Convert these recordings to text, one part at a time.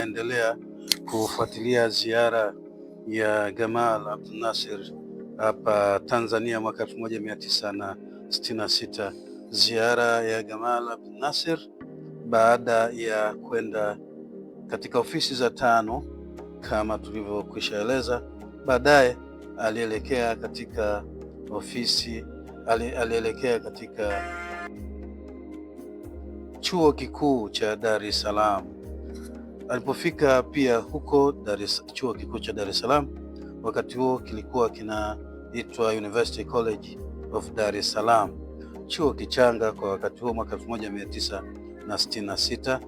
Tunaendelea kufuatilia ziara ya Gamal Abdel Nasser hapa Tanzania mwaka 1966. Ziara ya Gamal Abdel Nasser baada ya kwenda katika ofisi za TANU kama tulivyokwisha eleza, baadaye alielekea katika ofisi alielekea katika Chuo Kikuu cha Dar es Salaam. Alipofika pia huko Chuo Kikuu cha Dar es Salaam, wakati huo kilikuwa kinaitwa University College of Dar es Salaam, chuo kichanga kwa wakati huo mwaka 1966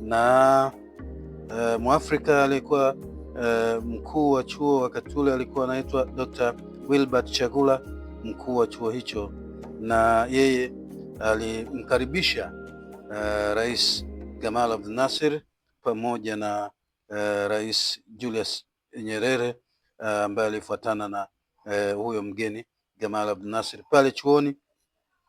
na Mwafrika aliyekuwa mkuu wa chuo wakati ule alikuwa anaitwa Dr. Wilbert Chagula, mkuu wa chuo hicho, na yeye alimkaribisha Rais Gamal Abdel Nasser pamoja na Rais Julius Nyerere ambaye alifuatana na huyo mgeni Gamal Abdel Nasser pale chuoni,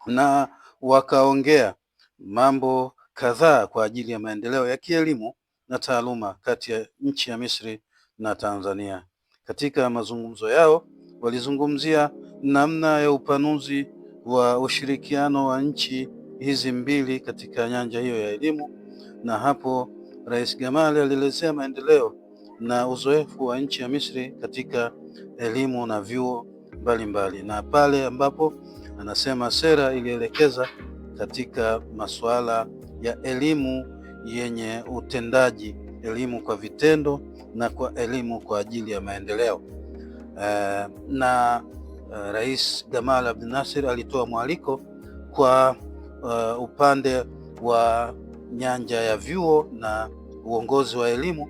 na wakaongea mambo kadhaa kwa ajili ya maendeleo ya kielimu na taaluma kati ya nchi ya Misri na Tanzania. Katika mazungumzo yao walizungumzia namna ya upanuzi wa ushirikiano wa nchi hizi mbili katika nyanja hiyo ya elimu, na hapo Rais Gamal alielezea maendeleo na uzoefu wa nchi ya Misri katika elimu na vyuo mbalimbali, na pale ambapo anasema sera ilielekeza katika masuala ya elimu yenye utendaji, elimu kwa vitendo na kwa elimu kwa ajili ya maendeleo. Na Rais Gamal Abdel Nasser alitoa mwaliko kwa upande wa nyanja ya vyuo na uongozi wa elimu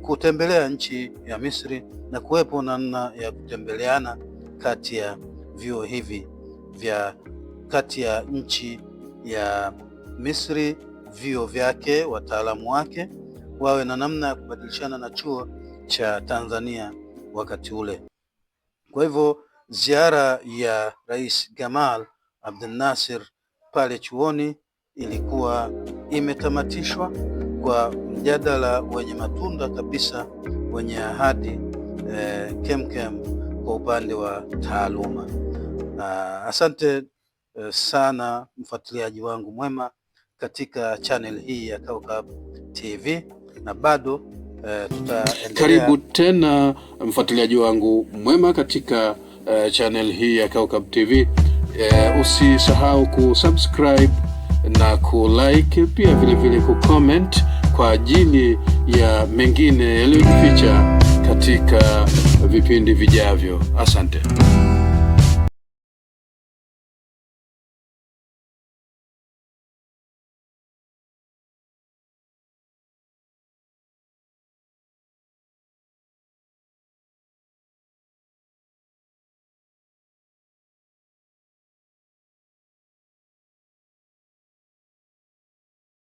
kutembelea nchi ya Misri na kuwepo namna ya kutembeleana kati ya vyuo hivi vya kati ya nchi ya Misri, vyuo vyake, wataalamu wake wawe na namna ya kubadilishana na chuo cha Tanzania wakati ule. Kwa hivyo ziara ya Rais Gamal Abdel Nasser pale chuoni ilikuwa imetamatishwa kwa mjadala wenye matunda kabisa, wenye ahadi kemkem kwa upande wa taaluma. Asante sana mfuatiliaji wangu mwema katika channel hii ya Kaukab TV na bado tutaendelea. Karibu tena mfuatiliaji wangu mwema katika channel hii ya Kaukab TV. Usisahau kusubscribe na kulike, pia vile vile kucomment kwa ajili ya mengine yaliyojificha katika vipindi vijavyo. Asante.